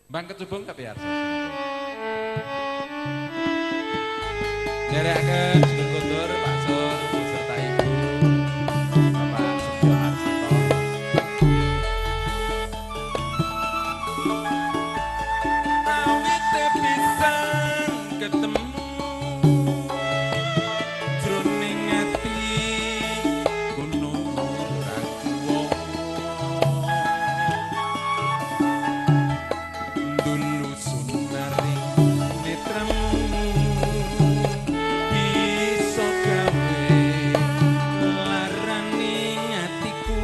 Bang kecubung tapi arsa. Derekaken Sugeng Kundur Pak Sur beserta Ibu Bapak Setyo Arsito. Awite pisan ketemu jroning ati kono ora kuwo. Dulu sunaring netramu bisa gawe larane atiku.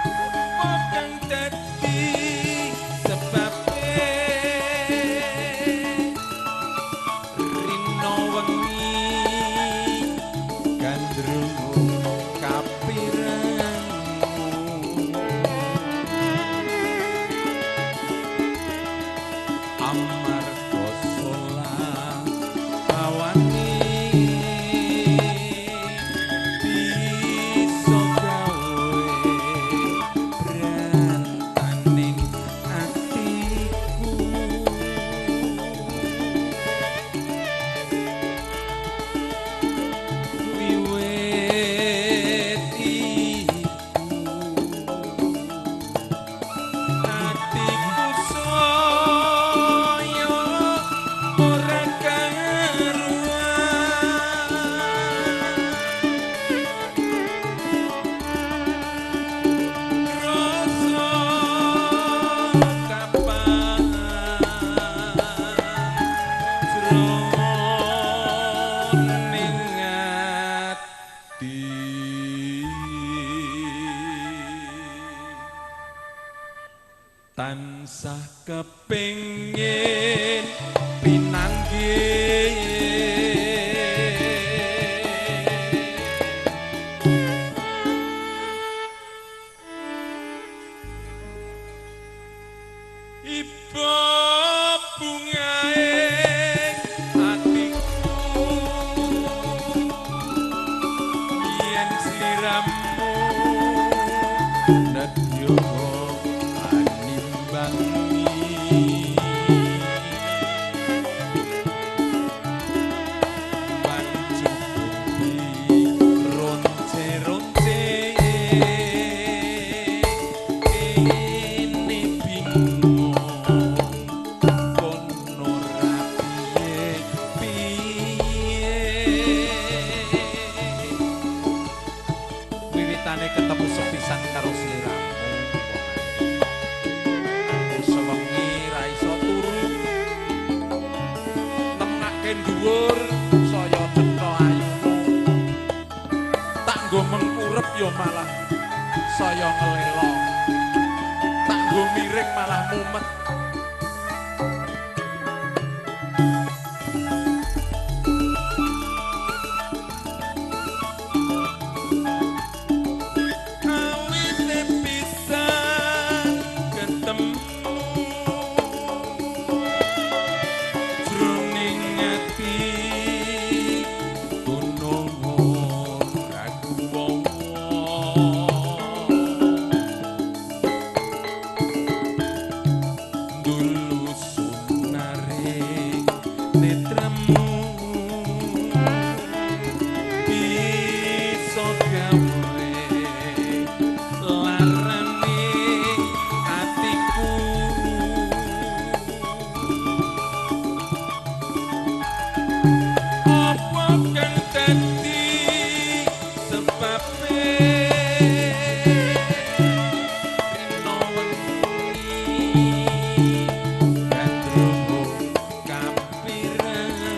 Opo kang dadi sebabe rino wengi gandrung kapirangmu. Amarga solah awane bisa gawe brantaning atiku. Wiwit iku atiku saya ora karuan. Rasa kapan jroning ati tansah kepengin pinanggih. Iba bungae atiku yen sliramu nedya animbangi. Pancukupi ronce-ronce kene bingung kono ra piye-piye. Wiwitane ketemu sepisan karo sliramu, aku sewengi ra iso turu, temake dhuwur saya cetha ayumu, tak nggo mengkurep ya malah saya ngelelo, tak nggo miring malah mumet. Awite pisan ketemu jroning ati kono ora kuwo. Dulu sunaring netramu bisa gawe larane atiku. Apa kang dadi sebabe rino wengi gandrung kapirangmu.